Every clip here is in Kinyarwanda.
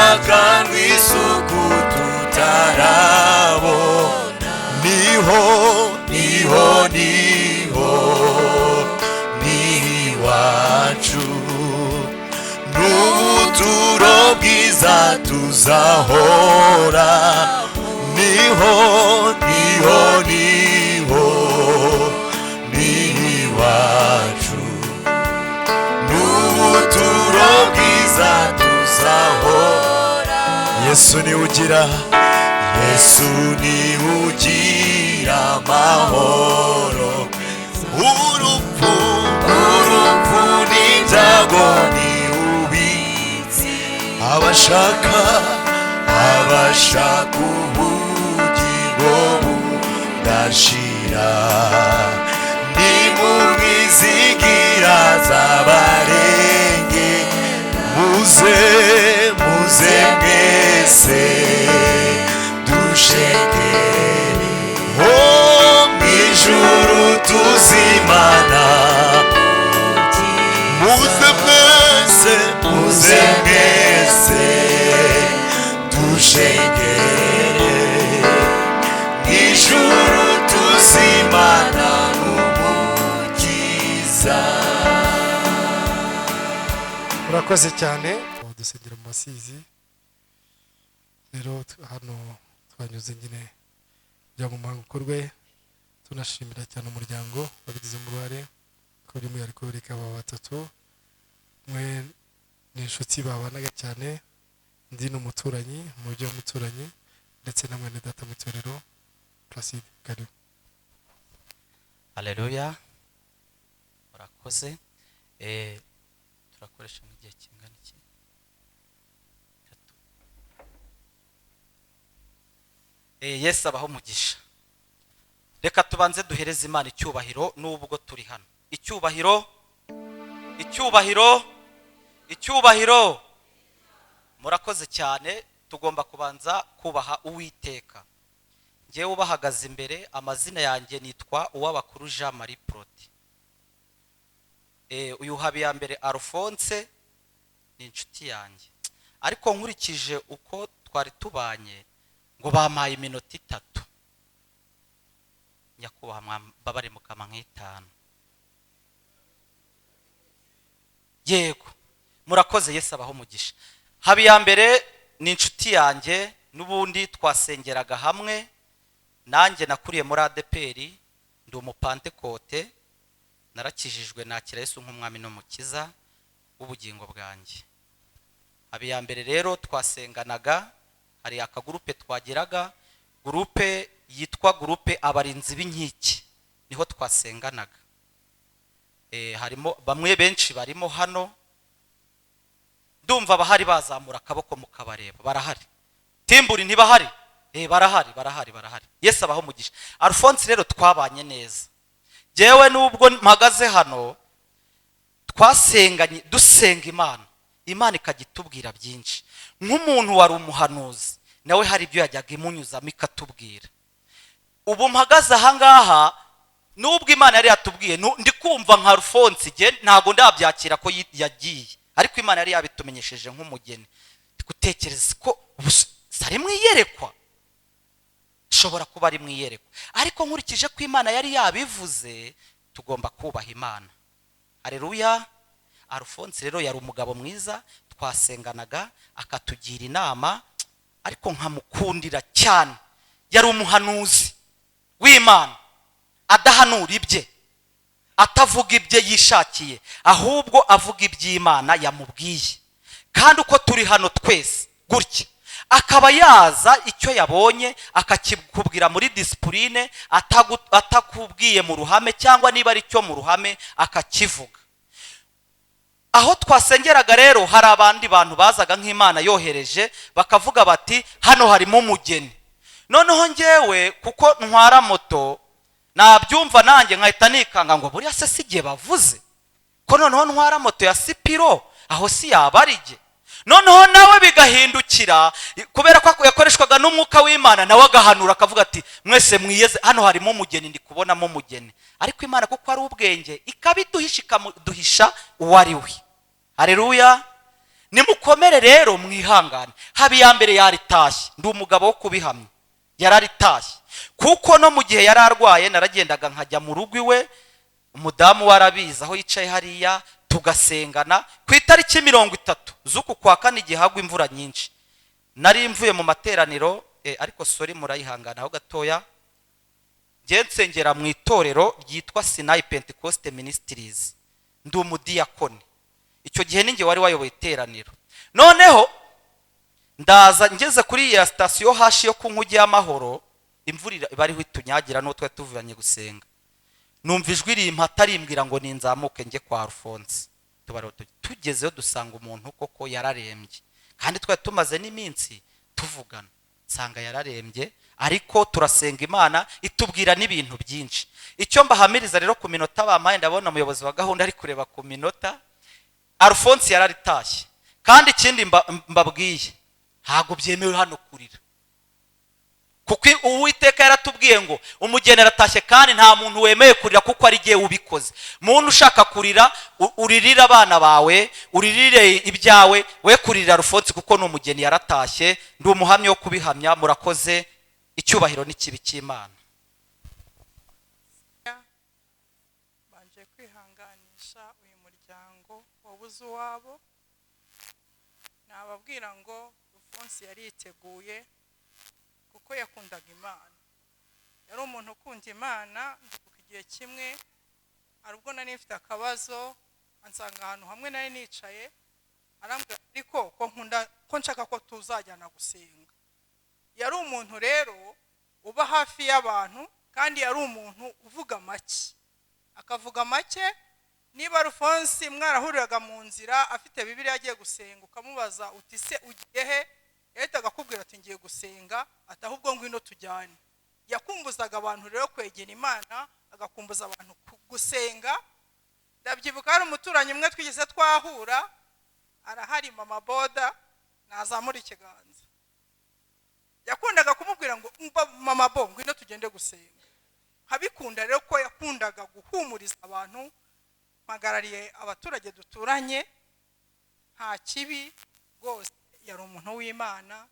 Yubakanwe isuku tutarabona. Niho, niho, niho, niwacu, n'ubuturo bwiza tuzahora. Niho, niho, niho, niwacu, n'ubuturo bwiza tuzahora. Yesu niwe ugira, Yesu niwe ugira amahoro. Urupfu, urupfu n'ibyago ni ubitsi. Abashaka, abashaka ubugingo budashira, ni mu mwizigira z'abarenge. Muze, muze mwese dushengere, oh, mw'ijuru tuzimana. Muze mwese, muze mwese dushengere, mw'ijuru tuzimana n'Umukiza. Urakoze cyane. Dusengera mu Masizi rero, hano twanyuze nyine kugira ngo umuhango ukorwe. Tunashimira cyane umuryango wabigizemo uruhare, ko by'umwihariko reka aba batatu: umwe ni inshuti babanaga cyane, undi ni umuturanyi mu buryo bw'umuturanyi, ndetse na mwene data mu itorero. Placide, karibu. Haleluya, murakoze. Turakoresha nk'igihe kingana iki? Tatu. Yesu abaho umugisha. Reka tubanze duhereze Imana icyubahiro nubwo turi hano. Icyubahiro, icyubahiro, icyubahiro. Murakoze cyane. Tugomba kubanza kubaha Uwiteka. Ngewe ubahagaze imbere, amazina yanjye nitwa Uwabakuru Jean Marie Proti. Uyu Habiyambere Alphonse ni inshuti yanjye, ariko nkurikije uko twari tubanye, ngo bampaye iminota 3. Nyakubahwa, mwambabare mukama nk'itanu. Yego, murakoze. Yesu abaho umugisha. Habiyambere ni inshuti yanjye, n'ubundi twasengeraga hamwe. Nanjye nakuriye muri ADEPR, ndi umupantekote, narakijijwe, nakira Yesu nk'umwami n'umukiza w'ubugingo bwanjye. Habiyambere rero twasenganaga, hari akagurupe twagiraga, gurupe yitwa gurupe Abarinzi b'Inkike, niho twasenganaga. Harimo bamwe benshi barimo hano, ndumva abahari bazamura akaboko mukabareba. Barahari? Timburi ntibahari? Barahari, barahari, barahari. Yesu abaho umugisha. Alphonse rero twabanye neza. Jewe nubwo mpagaze hano, twasenganye, dusenga Imana, Imana ikajya itubwira byinshi. Nk'umuntu wari umuhanuzi, nawe hari ibyo yajyaga imunyuzamo ikatubwira. Ubu mpagaze ahangaha, nubwo Imana yari yatubwiye, ndi kumva nka Alphonse, jye ntabwo ndabyakira ko yagiye, ariko Imana yari yabitumenyesheje nk'umugeni. Ndi gutekereza ko ubu ari mu iyerekwa, ishobora kuba ari mu iyerekwa, ariko nkurikije ko Imana yari yabivuze, tugomba kubaha Imana. Haleluya. Alphonse rero yari umugabo mwiza, twasenganaga akatugira inama, ariko nkamukundira cyane yari umuhanuzi w'Imana, adahanura ibye, atavuga ibye yishakiye, ahubwo avuga iby'Imana yamubwiye. Kandi uko turi hano twese gutya, akaba yaza icyo yabonye akakikubwira muri disipurine, atakubwiye mu ruhame, cyangwa niba ari cyo mu ruhame akakivuga. Aho twasengeraga rero hari abandi bantu bazaga nk'Imana yohereje, bakavuga bati hano harimo umugeni. Noneho njyewe kuko ntwara moto, nabyumva nanjye nkahita nikanga ngo buriya se si igihe bavuze ko noneho ntwara moto ya Sipiro, aho si yaba ari jye? Noneho nawe bigahindukira, kubera ko yakoreshwaga n'umwuka w'Imana, nawe agahanura akavuga ati mwese mwiyeze, hano harimo umugeni, ndi kubonamo umugeni. Ariko Imana kuko ari ubwenge ikabiduhisha, ikamuduhisha uwo ari we. Haleluya. Nimukomere rero, mwihangane. Habiyambere yaritashye, ndi umugabo wo kubihamya, yararitashye, kuko no mu gihe yari arwaye naragendaga nkajya mu rugo iwe, umudamu we arabizi aho yicaye hariya, tugasengana. Ku itariki 30 z'uku kwa kane, igihe hagwa imvura nyinshi, nari mvuye mu materaniro, ariko sorry, murayihangana aho gatoya. Njye nsengera mu itorero ryitwa Sinayi Pentecoste Ministries, ndi umudiyakoni. Icyo gihe ninjye wari wayoboye iteraniro. Noneho ndaza, ngeze kuri iya sitasiyo hashi yo ku Nkuge y'Amahoro, imvura iba ariho itunyagira, n'uwo twari tuvanye gusenga. Numva ijwi rimpata rimbwira ngo ninzamuke njye kwa Alphonse. Tugezeyo dusanga umuntu koko yararembye, kandi twari tumaze n'iminsi tuvugana. Nsanga yararembye, ariko turasenga, Imana itubwira n'ibintu byinshi. Icyo mbahamiriza rero ku minota bampaye, ndabona umuyobozi wa gahunda ari kureba ku minota, Alphonse yararitashye. Kandi ikindi mbabwiye, ntabwo byemewe hano kurira, kuko Uwiteka yaratubwiye ngo umugeni aratashye, kandi nta muntu wemeye kurira, kuko ari igihe ubikoze. Muntu ushaka kurira, uririre abana bawe, uririre ibyawe, we kuririra Alphonse, kuko ni umugeni, yaratashye. Ndi umuhamya wo kubihamya. Murakoze, icyubahiro n'ikibi cy'Imana. Mbanje kwihanganisha uyu muryango wabuze uwabo. Nababwira ngo Alphonse yari yiteguye, kuko yakundaga Imana, yari umuntu ukunda Imana. Ndibuka igihe kimwe hari ubwo nari mfite akabazo, ansanga ahantu hamwe nari nicaye, arambwira ariko ko nkunda, ko nshaka ko tuzajyana gusenga. Yari umuntu rero uba hafi y'abantu, kandi yari umuntu uvuga make, akavuga make. Niba Alphonse mwarahuriraga mu nzira afite Bibiliya agiye gusenga, ukamubaza uti: "Se ugiye he?" Yahitaga akubwira ati: "Ngiye gusenga," ati: "Ahubwo ngwino tujyane." Yakumbuzaga abantu rero kwegera Imana, agakumbuza abantu gusenga. Ndabyibuka hari umuturanyi umwe twigeze twahura, arahari, mama Boda nazamura ikiganza. Yakundaga kumubwira ngo: "Umva mama Bo, ngwino tugende gusenga." Nkabikunda rero ko yakundaga guhumuriza abantu. Mpagarariye abaturage duturanye, nta kibi rwose, yari umuntu w'Imana,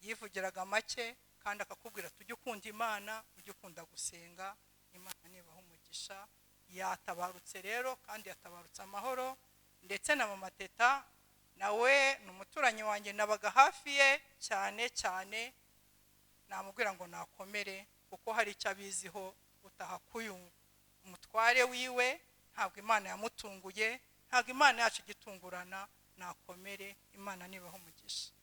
yivugiraga make kandi akakubwira tujye ukunda Imana, ujye ukunda gusenga. Imana nibaha umugisha. Yatabarutse rero kandi yatabarutse amahoro. Ndetse na mama Teta nawe ni umuturanyi wanjye, nabaga hafi ye cyane cyane. Namubwira ngo nakomere, kuko hari icyo abiziho gutaha k'uyu umutware wiwe. Ntabwo Imana yamutunguye, ntabwo Imana yacu igitungurana. Nakomere, Imana nibaha umugisha.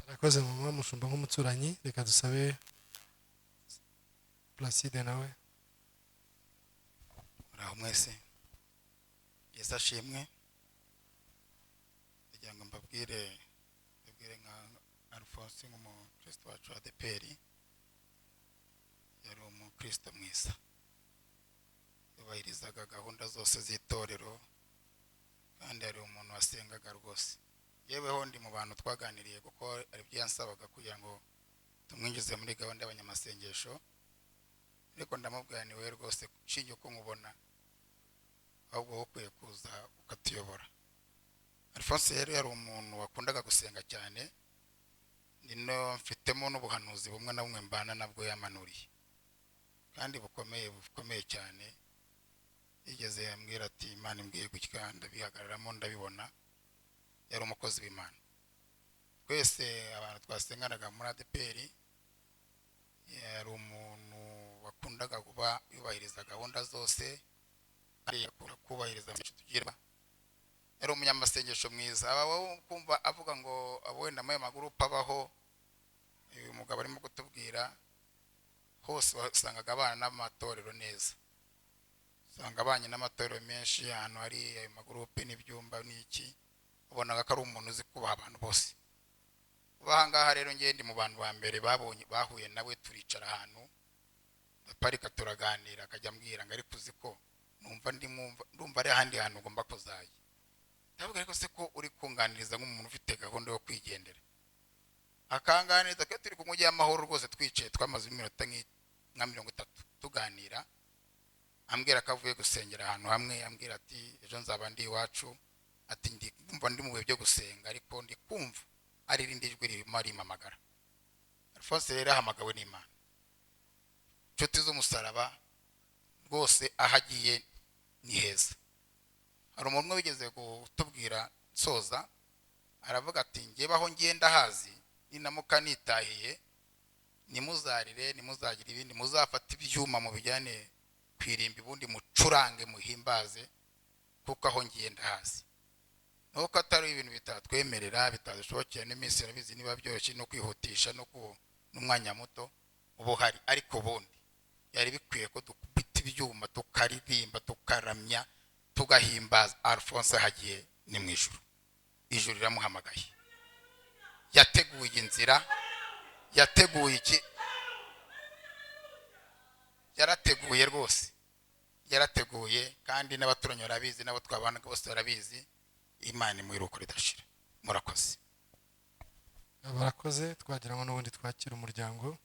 Arakoze mama Mushumba nk'umuturanyi. Reka dusabe Placide nawe. Muraho mwese, Yesu ashimwe. Kugira ngo mbabwire nka Alphonse, nk'umukristo wacu wa ADEPR, yari umukristo mwiza, yubahirizaga gahunda zose z'itorero, kandi yari umuntu wasengaga rwose. Yeweho ndi mu bantu twaganiriye, kuko hari ibyo yansabaga kugira ngo tumwinjize muri gahunda y'abanyamasengesho, ariko ndamubwira ni wowe rwose, nshingiye uko nkubona, ahubwo wowe ukwiye kuza ukatuyobora. Alphonse rero yari umuntu wakundaga gusenga cyane. Nino mfitemo n'ubuhanuzi bumwe na bumwe mbana nabwo yamanuriye, kandi bukomeye, bukomeye cyane. Yigeze yambwira ati: "Imana imbwiye gutya," ndabihagararamo, ndabibona. Yari umukozi w'Imana. Twese abantu twasenganaga muri ADEPR, yari umuntu wakundaga kuba yubahiriza gahunda zose, kubahiriza tugira. Yari umunyamasengesho mwiza. Aba wowe kumva avuga ngo abo wenda muri ayo magurupe abaho uyu mugabo arimo kutubwira, hose wasangaga abana n'amatorero neza, usanga abanye n'amatorero menshi ahantu hari ayo magurupe n'ibyumba n'iki. Ubonaga ko ari umuntu uzi kubaha abantu bose. Uba aha ngaha rero, ngewe ndi mu bantu ba mbere babonye, bahuye nawe, turicara ahantu ndaparika, turaganira, akajya ambwira ngo: "Ariko uzi ko numva ndimwumva, ndumva ari ahandi hantu ugomba kuzajya." Ndavuga: "Ariko se ko uri kunganiriza nk'umuntu ufite gahunda yo kwigendera?" Akanganiriza ko turi ku Mujyi y'Amahoro rwose, twicaye, twamaze iminota nka 30 tuganira, ambwira ko avuye gusengera ahantu hamwe, ambwira ati: "Ejo nzaba ndi iwacu." Ati ndi kumva ndi mu bihe byo gusenga, ariko ndi kumva ari irindi jwi ririmo rimpamagara. Alphonse rero ahamagawe n'Imana. Inshuti z'umusaraba rwose, aho agiye ni heza. Hari umuntu umwe wigeze kutubwira, nsoza, aravuga ati: "Njyewe aho ngenda hazi, ninamuka nitahiye nimuzarire, nimuzagire ibindi, muzafate ibyuma mubijyane ku irimbi, ubundi mucurange muhimbaze, kuko aho ngiye ndahazi." Nuko atari ibintu bitatwemerera, bitadushobokera n'iminsi, irabizi niba byoroshye no kwihutisha no ku n'umwanya muto uba uhari, ariko ubundi byari bikwiye ko dukubita ibyuma, tukaririmba, tukaramya, tugahimbaza. Alphonse hagiye ni mu ijuru, ijuru riramuhamagaye. Yateguye inzira, yateguye iki, yarateguye rwose, yarateguye, kandi n'abaturanyi barabizi, n'abo twabanaga bose barabizi. Imana imuhe iruhuko ridashira. Murakoze. Barakoze. Twagira ngo n'ubundi twakira umuryango.